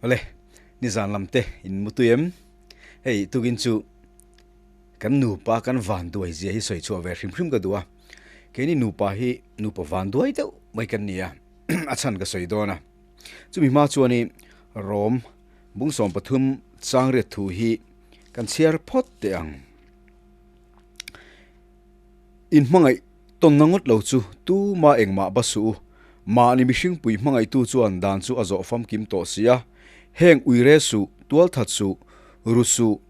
Awle, nizan lam te in mutui em? Hei tukin chu kan nupa kan vanduai zia hi sawi chhuah ve hrim hrim ka duh a. Keini nupa hi nupa vanduai deuh mai kan ni a, a chhan ka sawi dawn a. Chumi hma chuanin Rom bung 13 changriat thu hi kan chhiar phawt teh ang. In hmangaih tawnna ngawt lo chu tuma engmah ba suh u. Mahni mihringpui hmangaihtu chuan dan chu a zawh famkim tawh si a. Heng uire suh, tualthat suh, ru suh,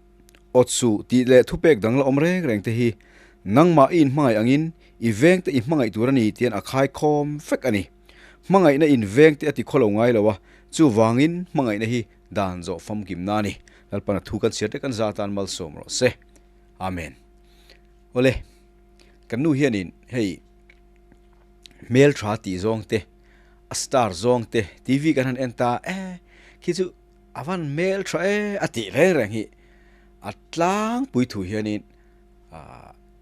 awt suh tih leh thupek dang la awm reng reng te hi nangmah i inhmangaih angin i vengte i hmangaih tur a ni tian a khaikhawm vek a ni. Hmangaihna in vengte a ti khaw lo ngai lo a, chuvangin hmangaihna hi dan zawh famkimna a ni. Lalpana thu kan chhiar te kan za atan malsawm rawh se. Amen. Awle, kan nu hianin hei hmel tha tih zawng te, a star zawng te, TV kan han en ta e, khi chu a van hmel tha e a tih reng reng hi a tlangpui thu hianin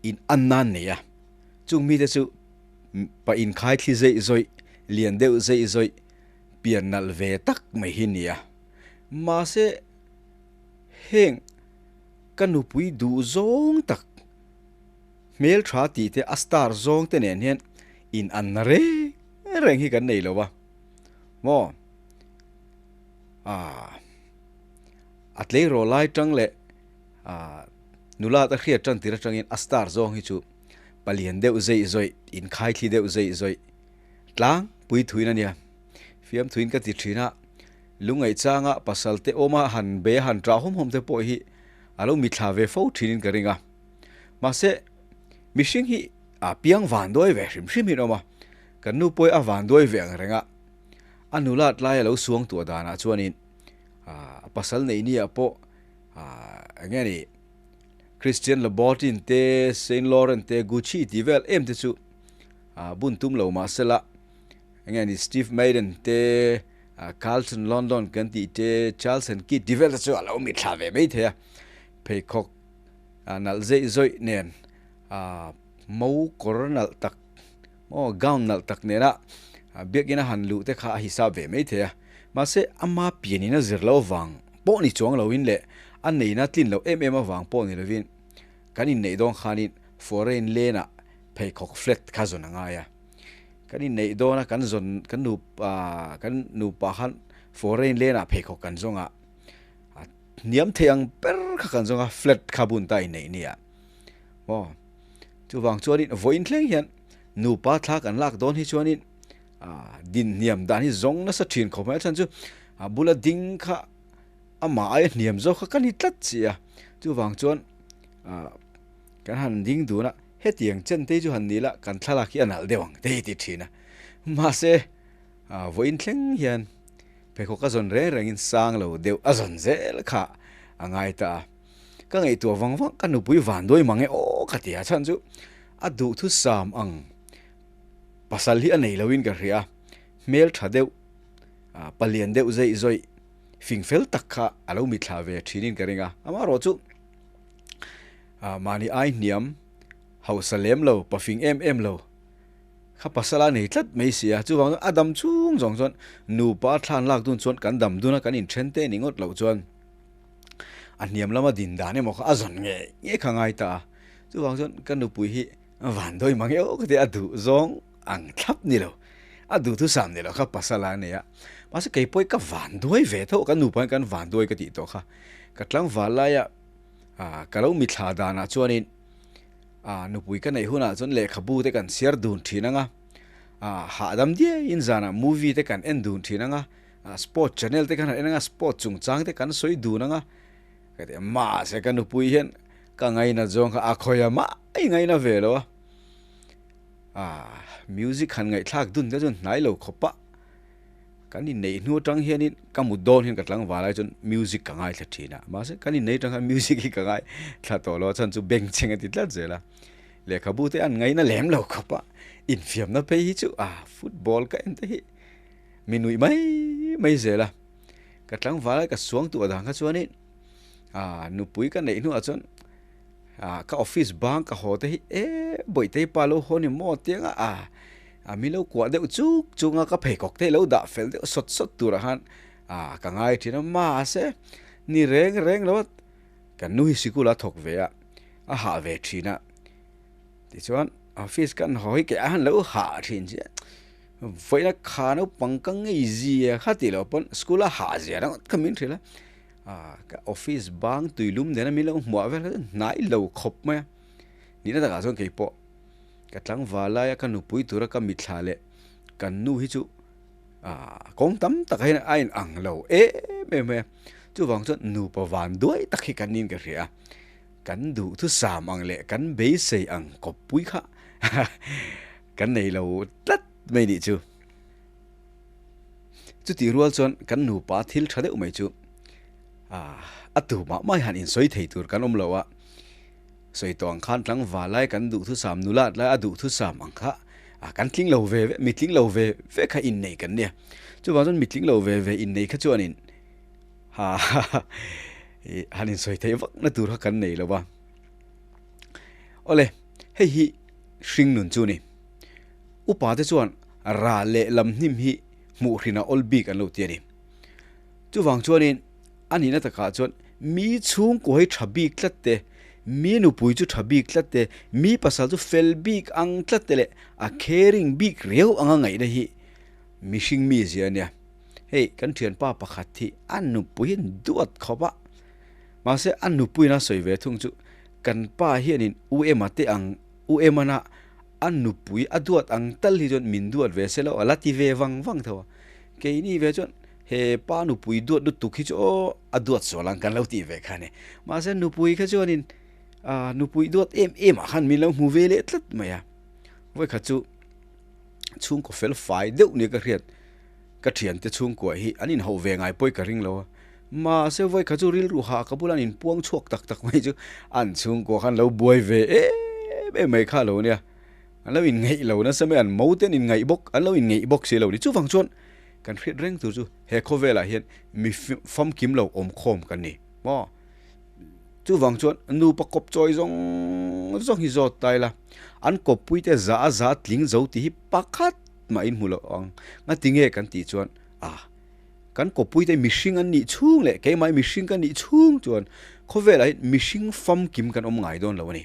in an nan nei a. Chung mite chu pa inkhai thli zeih zawih, lian deuh zeih zawih, pian nalh ve tak mai hi nia. Mahse heng ka nupui duh zawng tak hmel tha tih te a star zawng te nen hian in an na reng reng hi kan nei lo a maw ah a tleirawl lai tang leh ah nula te hriat tan tir atangin a star zawng hi chu palian deuh zeih zawih inkhai thli deuh zeih zawih tlang pui thuin a nia fiam thuin ka ti thin a. Lungaihchanga pasal te awma han be han ṭah hawm hawm te pawh hi a lo mithla ve fo ṭhinin ka ring a. Mahse, mihring hi a piang vanduai ve hrim hrim hi an awm a, kan nu pawh hi a vanduai ve ang reng a. A nulat lai a lo suang tuah danah chuanin a pasal neih ni ah pawh eng nge ni Christian Louboutin te, Saint Laurent te, Gucci tih vel em te chu bun tum lo mahsela eng nge ni Steve Madden te, Carlton London kan tih te, Charles and Keith tih vel te chu a lo mitthla ve mai thei a. Pheikhawk nalh zeih zawih nen mo kawr nalh tak maw gown nalh tak nena biakina han luh te kha a hisap ve mai thei a. Mahse ama pianin a zir loh avang pawh ni chuang loin leh a neina tlin loh em em avang pawh ni lovin kan inneih dawn khanin foreign lane ah pheikhawk flat kha zawn a ngai a. Kan inneih dawn a, kan zawn, kan nupa, kan nupa khan foreign lane ah pheikhawk kan zawng a, a hniam thei ang ber kha kan zawng a, flat kha bun ta inneih nia. Maw? Chuvang chuanin vawiin thleng hian nupa thla kan lak dawn hi chuanin a din hniam dan hi zawng nasa thin khawp mai a chhan chu a bula ding kha amah aia hniam zawk kha ka ni tlat si a. Chuvang chuan a Kan han ding dun a, hetiang chen te chu han ni la, kan thlalak hi a nalh deuh ang te hi ti thin a. Mahse, vawiin thleng hian pheikhawk a zawn reng rengin sang lo deuh a zawn zel kha a ngai ta a. Ka ngaihtuah vang vang, ka nupui vanduai mang e aw ka ti a, chhan chu a duhthusam ang pasal hi a nei loin ka hria a, hmel tha deuh, palian deuh zeih zawih, fing fel tak kha a lo mithla ve thinin ka ring a, amaherawh chu Mahni ai hniam, hausa lem lo, pafing em em lo, kha pasal a nei tlat mai si a. Chuvang chuan a dam chhung zawng chuan nupa thlan lak dun chuan kan dam dun a, kan inthen te ni ngawt loh chuan a hniam lama din dan emaw kha a zawn ngei ngei kha ngai ta a. Chuvang chuan ka nupui hi vandawi mang eo ka ti a, duh zawng ang thlap ni lo, a duhthusam ni lo kha pasal a nei a. Mahse keipawh hi ka vanduai ve tho, kan nupa hian kan vanduai ka tih tawh kha. Ka tlangval laia Ah, ka lo mithla danah chuanin ah, nupui ka neih hunah chuan lehkhabu te kan chhiar dun thin ang a, ah, hahdam diaiin zanah movie te kan en dun thin ang a, ah, sport channel te kan han en ang a, sport chungchang te kan sawi dun ang a, ka ti a, mahse ka nupui hian ka ngaina zawng kha a khawi a mah i ngaina ve lo a, ah, music han ngaihthlak dun te chuan hnai lo khawp a. Kan inneih hnu atang hianin ka mut dawn hian ka tlangval ai chuan music ka ngaithla thin a, mahse kan inneih atang khan music hi ka ngaithla tawh lo a chhan chu bengchheng a ti tlat zel a, lehkhabu te an ngaina lem lo khawp a, infiamna phei hi chu ah football ka en te hi mi nuih mai mai zel a, ka tlangval ai ka suang tuah dan kha chuanin ah nupui ka neih hnuah chuan ah ka office bang ka haw te hi e bawihte pa lo haw ni maw tianga ah. A mi lo kuah deuh chuk chunga ka pheikhawk te lo dah fel deuh sawt sawt turah khan A ka ngai thin a, mahse ni reng reng lo a, kan nu hi sikul a thawk ve a, a hah ve thin a. Tichuan office kan haw hi kei a han lo hah thin che, vawiina kha naupang ka ngei zia kha tih loh pawn school a hah zia ringawt kha min hrilh a, ah ka office bang tuilum nena min lo hmuah vel kha chu hnai lo khawp mai a. Nihna takah chuan kei pawh ka tlangval laia ka nupui tura ka mitthla leh kan nu hi chu ah kawng tam takah hian a inang lo em em mai a, chuvang chuan nupa van duai tak hi kan niin ka hria a. Kan duhthusam ang leh kan beisei ang kawppui kha kan nei lo tlat mai nih chu. Chutih rual chuan kan nupa thil tha deuh mai chu a tu mah mai han insawi thei tur kan awm lo a, sawi tawh ang khan tlangval lai kan duhthusam nulat lai a duhthusam ang kha kan tling lo ve ve, mi tling lo ve ve kha innei kan nia. Chuvang chuan mi tling lo ve ve innei kha chuanin Ha i han insawi theih vak na tur kha kan nei lo va. Awle, hei hi hring nun chu ni. Upa te chuan ra leh lam hnim hi hmuh hrin a awl bik an lo ti a ni. Chuvang chuanin a nihna takah chuan mi chhungkua hi tha bik tlat te, mi nupui chu tha bik tlat te, mi pasal chu fel bik ang tlat te leh a caring bik riau anga ngaihna hi mihring mizia a nia. Hei kan thianpa pakhat hi a nupui hian duat khawp a, mahse a nupuiin a sawi ve thung chu kan pa hianin U Ema te ang U Emana a nupui a duat ang tal hi chuan min duat ve se lo a la ti ve vang vang tho a, keini ve chuan he pa nupui duat lutuk hi chu aw a duat sual ang kan lo tih ve kha a ni, mahse nupui kha chuanin ah nupui duat em em ah khan min lo hmu ve leh tlat mai a, vawikhat chu chhungkaw fel fai deuh nia ka hriat. Ka thiante chhungkua hi an inhauh ve ngai pawi ka ring lo a, mahse vawi kha chu rilru hah ka bula an inpuang chhuak tak tak mai chu an chhungkua khan lo buai ve em em mai kha lo nia, an lo inngeih lo nasa mai, an mo te an inngaih bawk, an lo inngeih bawk si lo ni. Chuvang chuan kan hriat reng tur chu he khawvelah hian mi famkim lo awm khawm kan ni maw? Chuvang chuan nupa kawp chawi zawng zawng hi zawt ta ila, an kawppuite za a za tling zo tih hi pakhat mah in hmu loh ang. Ngati nge kan tih chuan ah kan kawppuite mihring an nih chhung leh keimah hi mihring ka nih chhung chuan khawvelah hian mihring famkim kan awm ngai dawn lo a ni.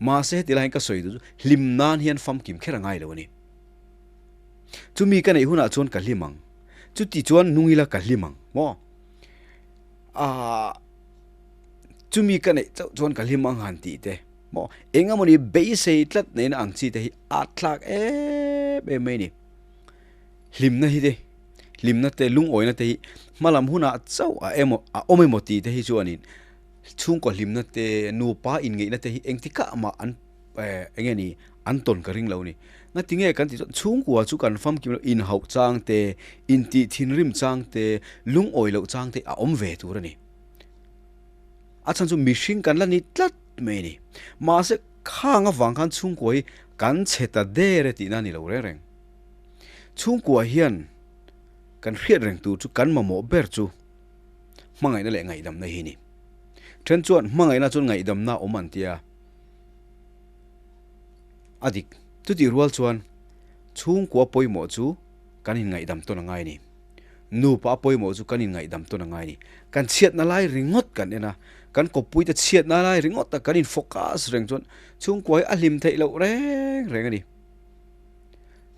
Mahse heti lai hian ka sawi duh chu hlim nan hian famkim kher a ngai lo a ni. Chumi ka neih hunah chuan ka hlim ang. Chuti chuan nung ila ka hlim ang maw? Ah chumi ka neih chauh chuan ka hlim ang han tih te. Maw eng emawni beisei tlat neihna ang chi te hi a thlak em em mai a ni. Hlimna hi te, hlimna te, lungawina te hi hmalam hunah chauh a emaw a awm emaw tih te hi chuanin chhungkaw hlimna te, nupa inngeihna te hi engtikah mah an eh eng nge ni an tawn ka ring lo a ni. Ngatinge kan tih chuan chhungkua chu kan famkim lo inhauh chang te, intih thinrim chang te, lungawi loh chang te a awm ve tur a ni. A chhan chu mihring kan la ni tlat mai a ni. Mahse, khang avang khan chhungkua hi kan chhe ta der e tihna a ni lo reng reng. Chhungkua hian kan hriat reng tur chu kan mamawh ber chu hmangaihna leh ngaihdamna hi a ni. Then chuan hmangaihna chuan ngaihdamna a awm an tia. A dik. Chutih rual chuan chhungkua pawimawh chu kan inngaihdam tawn a ngai a ni. Nupa a pawimawh chu kan inngaihdam tawn a ngai a ni. Kan chhiatna lai ringawt kan en a, kan kawppuite chhiatna lai ringawt a kan in focus reng chuan chhungkua hi a hlim theih loh reng reng a ni.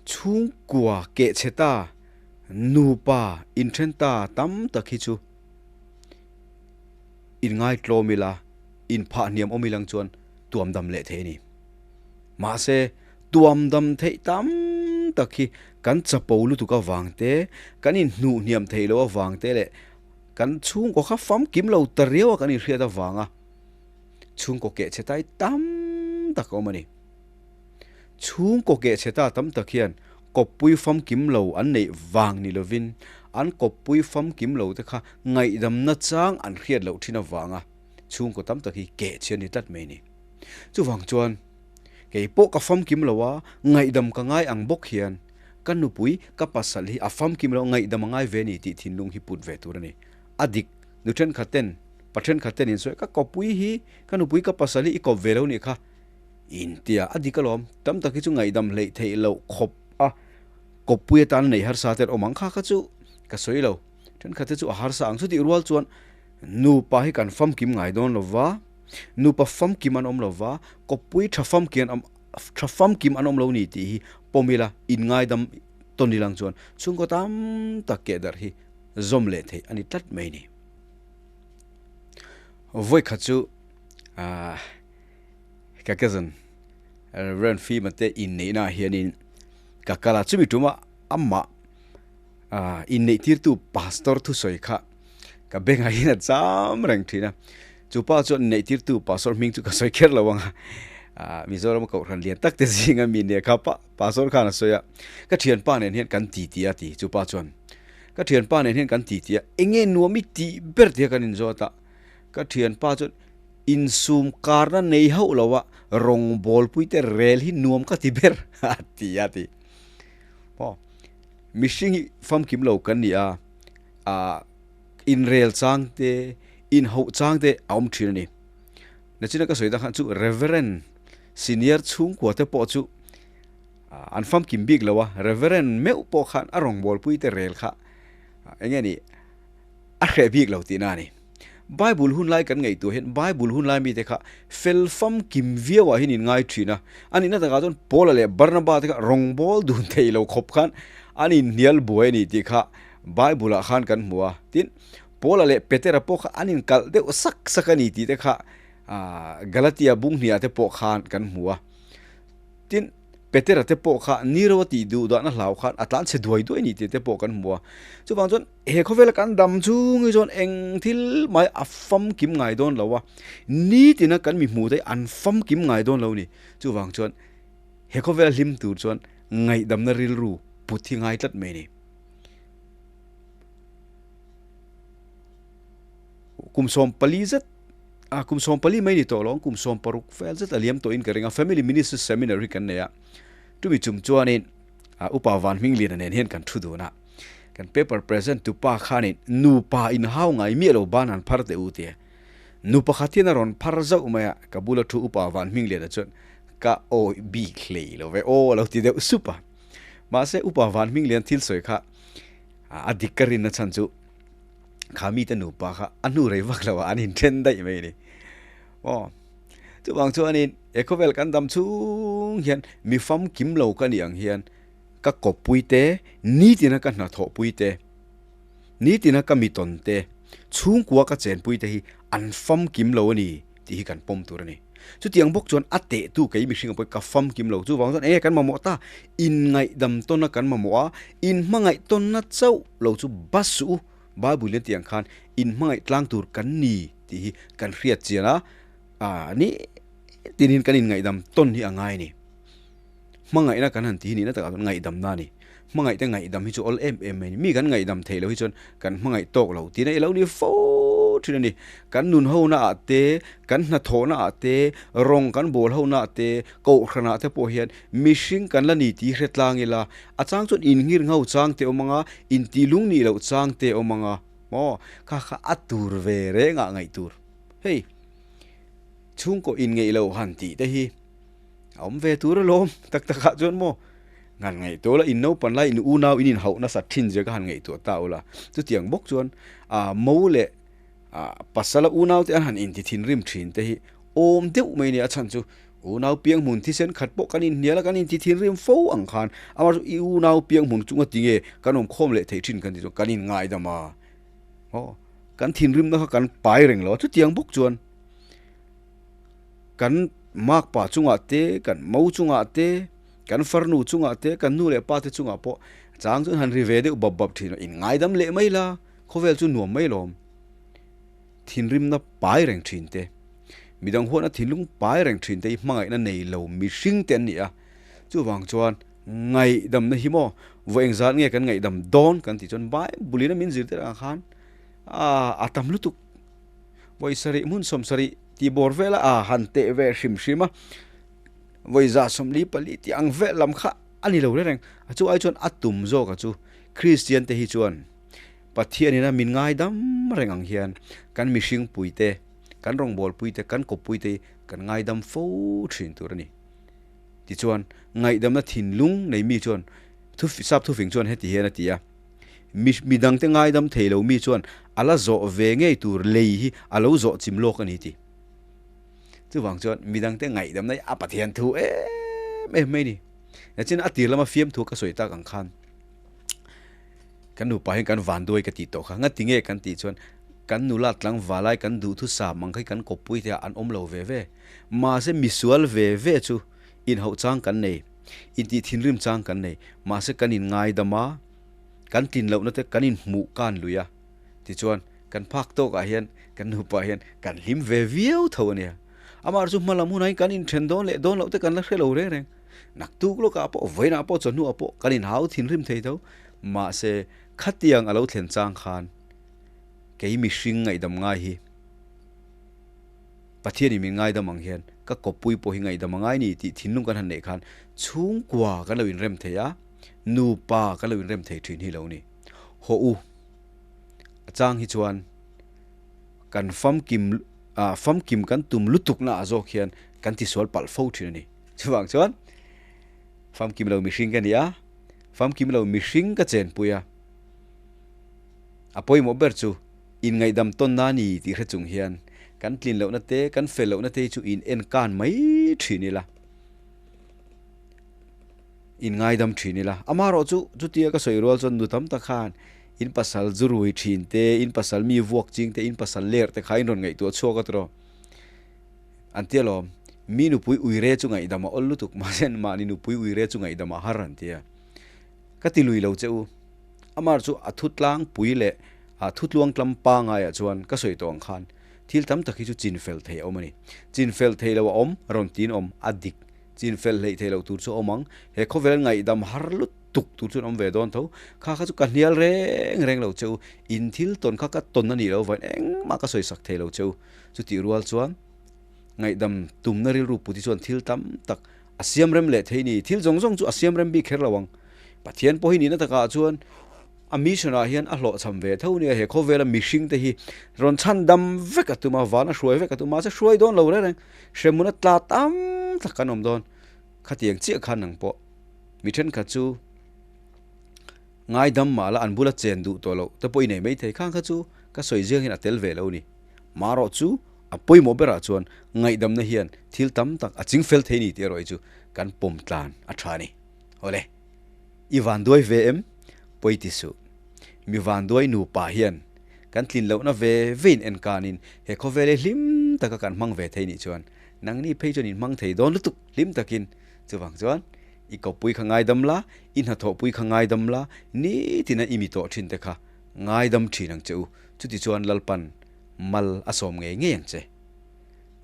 Chhungkua keh chhe ta, nupa inthen ta tam tak hi chu inngai tlawm ila, inphah hniam awm ilang chuan tuam dam leh thei a ni. Mahse, tuam dam theih tam tak hi kan chapo lutuk avang te, kan inhnuh hniam theih loh avang te leh kan chhungkaw kha famkim lo ta riau a kan inhriat avanga chhungkaw keh chhe tai tam tak a awm a ni. Chhungkaw keh chhe ta tam tak hian kawppui famkim lo an neih vang ni lovin an kawppui famkim lo te kha ngaihdamna chang an hriat loh thin avanga chhungkaw tam tak hi keh chhe a ni tlat mai a ni. Chuvang chuan kei pawh ka famkim lo a, ngaihdam ka ngai ang bawk hian ka nupui, ka pasal hi a famkim lo, ngaihdam a ngai ve a ni tih thinlung hi put ve tur a ni. A dik, nu thenkhat ten, pa thenkhat ten in sawi, ka kawppui hi, ka nupui, ka pasal hi i kawp ve lo nih kha in tia, a dik alawm, tam tak hi chu ngaihdam hleih theih loh khawp a, kawppui atan neih harsa ten awm ang kha kha chu ka sawi lo. Thenkhat te chu a harsa ang. Chutih rual chuan nupa hi kan famkim ngai dawn lo va, nupa famkim an awm lo va, kawppui tha famkim an awm tha famkim an awm lo ni tih hi pawm ila inngaidam tawn ilang chuan chhungkaw tam tak keh darh hi zawm leh theih a ni tlat mai ni. Vawikhat chu ah ka cousin Reverend Fima te inneihna ah hianin ka kal a, chumi tumah amah ah inneih tirtu pastor thusawi kha ka bengah hian a cham reng thin a, chu pa chuan inneih tirtu pastor hming chu ka sawi kher lo ang a, ah Mizoram kohhran lian tak te zinga mi nia kha pa pastor khan a sawi a, ka thianpa nen hian kan ti ti a ti chu pa chuan ka thianpa nen hian kan ti ti a, enge nuam i tih ber tia kan inzawt a, ka thianpa chuan insum karna nei hauh lo a rawngbawlpui te rel hi nuam ka ti ber a ti a ti. Aw, mihring hi famkim lo kan ni a, ah inrel chang te, inhauh chang te a awm thin a ni. Nachina ka sawi dan khan chu Reverend senior chhungkua te pawh chu an famkim bik lo a, Reverend meuh pawh khan a rawngbawlpui te rel kha eng nge ni a hreh bik lo tihna a ni. Bible hun lai kan ngaihtuah hian Bible hun lai mite kha fel famkim viauah hian in ngai thin a, a nihna takah chuan Paula leh Barnaba te kha rawngbâwl dun thei lo khawp khan an inhnial buai a ni tih kha Bible-ah khan kan hmu a. Tin, Paula leh Petera pawh kha an inkalh deuh sak sak a ni tih te kha Galatia bung hniah te pawh khan kan hmu a. Tin, Petera te pawh kha Nero a tih duh dahna hlau khan a tlan chhe duai duai a ni tih te pawh kan hmu a. Chuvang chuan he khawvela kan dam chung hi chuan eng thil mai a famkim ngai dawn lo a, nitina kan mi hmuh te hi an famkim ngai dawn lo a ni. Chuvang chuan he khawvela hlim tur chuan ngaihdamna rilru put hi ngai tlat mai a ni. Kum 14 zet a kum 14 mai ni tawh lo kum 16 vel zet a liam tawhin ka ring a family ministry seminar hi kan nei a chumi chung chuanin a upa van hming lian nen hian kan thu dun a kan paper present tu pa khanin nupa in hau ngai miah lo ban han phar teh u tia nu pakhat hian a rawn phar zauh mai a ka bula thu upa van hming lian chuan ka awi bik hlei lo ve aw lo ti deuh sup a mahse upa van hming lian thil sawi kha a dik ka rinna chhan chu kha mite nupa kha a hnu rei vak lo ah an inthen daih mai a ni. Aw, chuvang chuanin he khawvel kan dam chhung hian mi famkim lo ka nih ang hian ka kawppui te, nitina ka hnathawhpui te, nitina ka mitawn te, chhungkua ka chenpui te hi an famkim lo a ni tih hi kan pawm tur a ni. Chutiang bawk chuan a tehtu kei mihring ang pawhin ka famkim lo. Chuvang chuan enge kan mamawh ta? Inngaihdam tawnna kan mamawh a, inhmangaih tawnna chauh lo chu bus u Bible in a tih ang khan inhmangaih tlang tur kan ni tih hi kan hriat chian a, ah ni tinin kan inngaihdam tawn hi a ngai a ni. Hmangaihna kan han tih hi nihna takah chuan ngaihdamna a ni. Hmangaihte ngaihdam hi chu awl em em mai a ni. Mi kan ngaihdam theih loh hi chuan kan hmangaih tawk lo tihna i lo ni fo thin a ni. Kan nun hona ah te, kan hnathawhna ah te, rawng kan bawl hona ah te, kohhran ah te pawh hian mihring kan la ni tih hre tlang ila, a chang chuan inngir ngho chang te awm ang a, intih lung nih loh chang te awm ang a, maw kha kha a tur ve reng ah ngaih tur. Hei, chhungkaw inngeih loh han tih te hi A awm ve tur alawm tak tak ah chuan maw han ngaihtuah ula in naupan lai in unau in inhauh nasat thin zia ka han ngaihtuah ta ula chutiang bawk chuan ah mo leh ah pasala unau te an han inti thinrim thin te hi awm deuh mai nia a chhan chu unau piang hmun thisen khat pawh kan inhnial a kan inti thinrim fo ang khan amah chu i unau piang hmun chunga tinge kan awm khawm leh thei thin kan ti chuan kan inngaidam a aw kan thinrimna kha kan pai reng lo a chutiang bawk chuan Kan makpa chungah te, kan mo chungah te, kan farnu chungah te, kan nu leh pa te chungah pawh chang chuan han ri ve deuh bap bap thin a, in ngaidam leh mai la, khawvel chu nuam mai lawm. Thinrimna pai reng thin te, midang huatna thinlung pai reng thin te hi hmangaihna nei lo mihring te an ni a, chuvang chuan ngaihdamna hi maw vawi engzat nge kan ngaihdam dawn kan tih chuan Bible in a min zirtir ang khan a tam lutuk. Vawi sarih hmun 70 tih bawr vela a han teh ve hrim hrim a, vawi 144 tih ang vel lam kha a ni lo reng reng. A chu ai chuan a tum zawk a chu Kristian te hi chuan Pathian ina min ngaidam reng ang hian kan mihring pui te, kan rawngbâwl pui te, kan kawppui te hi kan ngaidam fo thin tur a ni. Tichuan, ngaihdamna thinlung nei mi chuan thu sap thufing chuan heti hian a ti a. Mi midangte ngaidam thei lo mi chuan a la zawh ve ngei tur lei hi a lo zawh chim lawk a ni ti. Chuvang chuan midangte ngaihdamna hi a Pathian thu em em mai ni. Nachin a tir lama fiamthu ka sawi tak ang khan kan nupa hian kan vanduai ka tih tawh kha. Ngati nge kan tih chuan kan nula tlangval lai kan duhthusam ang kha hi kan kawppui te ah an awm lo ve ve. Mahse misual ve ve chu inhauh chang kan nei, intih thinrim chang kan nei. Mahse kan inngaidam a, kan tlin lohna te kan inhmuh kan lui a. Tichuan kan phak tawkah hian kan nupa hian kan hlim ve viau tho a nia. Amah chu hmalam hunah hian kan inthen dawn leh dawn loh te kan la hre lo reng reng. Naktuk lawkah pawh, vawiinah pawh, chawhnuah pawh kan inhau thinrim thei tho. Mahse, khatiang a lo thlen chang khan kei mihring ngaihdam ngai hi Pathianin min ngaidam ang hian ka kawppui pawh hi ngaihdam a ngai ni tih thinlung kan han neih khan chhungkua kan lo inrem thei a, nupa kan lo inrem thei thin hi lo ni. Hawh u, a chang hi chuan kan famkim ah famkim kan tum lutukna ah zawk hian kan tisual palh fo thin a ni. Chuvang chuan famkim lo mihring ka ni a, famkim lo mihring ka chenpui a, a pawimawh ber chu inngaihdam tawnna a ni tih hre chung hian kan tlin lohna te, kan fel lohna te hi chu in en kan mai thin ila, inngaidam thin ila. Amaherawh chu chutia ka sawi rual chuan nu tam tak khan in pasal zu rui thin te, in pasal mi vuak ching te, in pasal ler te kha in rawn ngaihtuah chhuak a tiraw. An ti alawm, mi nupui uire chu ngaihdam a awl lutuk, mahse mahni nupui uire chu ngaihdam a har an ti a. Ka ti lui lo che u. Amar chu a thutlangpui leh a thutluang tlam pangaiah chuan ka sawi tawh ang khan thil tam tak hi chu chinfel thei a awm a ni. Chinfel thei lo a awm, rawn tiin awm, a dik. Chinfel hleih thei loh tur chu a awm ang. He khawvel ngaihdam har lutuk tur chuan awm ve dawn tho. Kha kha chu ka hnial reng reng lo che u. In thil tawn kha ka tawn a nih loh avangin engmah ka sawisak thei lo che u. Chutih rual chuan ngaihdam tumna rilru puti chuan thil tam tak a siam rem leh thei ni. Thil zawng zawng chu a siam rem bik kher lo ang. Pathian pawh hi nihna takah chuan a mission ah hian a hlawhchham ve tho nia. He khawvela mihring te hi rawn chhan dam vek a tum a, van a hruai vek a tum a, mahse hruai dawn lo reng reng. Hremhmun a tla tam tak kan awm dawn. Khatiang chiah khan nang pawh mi thenkhat chu ngaidam mah la an bula chen duh tawh loh te pawh i nei maithei. Khang kha chu ka sawi ziang hian a tel ve lo ni. Marawh chu a pawimawh berah chuan ngaihdamna hian thil tam tak a ching fel thei ni tih erawh hi chu kan pawm tlan a tha a ni. Awle, i vanduai ve em? Pawi ti suh. Mi vanduai nupa hian kan tlin lohna ve vein en kanin he khawvel hi hlim taka kan hmang ve thei nih chuan nangni phei chuan in hmang thei dawn lutuk hlim takin. Chuvang chuan i kawppui kha ngaidam la, i hnathawhpui kha ngaidam la, nitina i mi tawh thin te kha ngaidam thin ang che u. Chutichuan Lalpan mal a sawm ngei ngei ang che.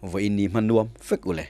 Vawiin ni hman nuam fek u le.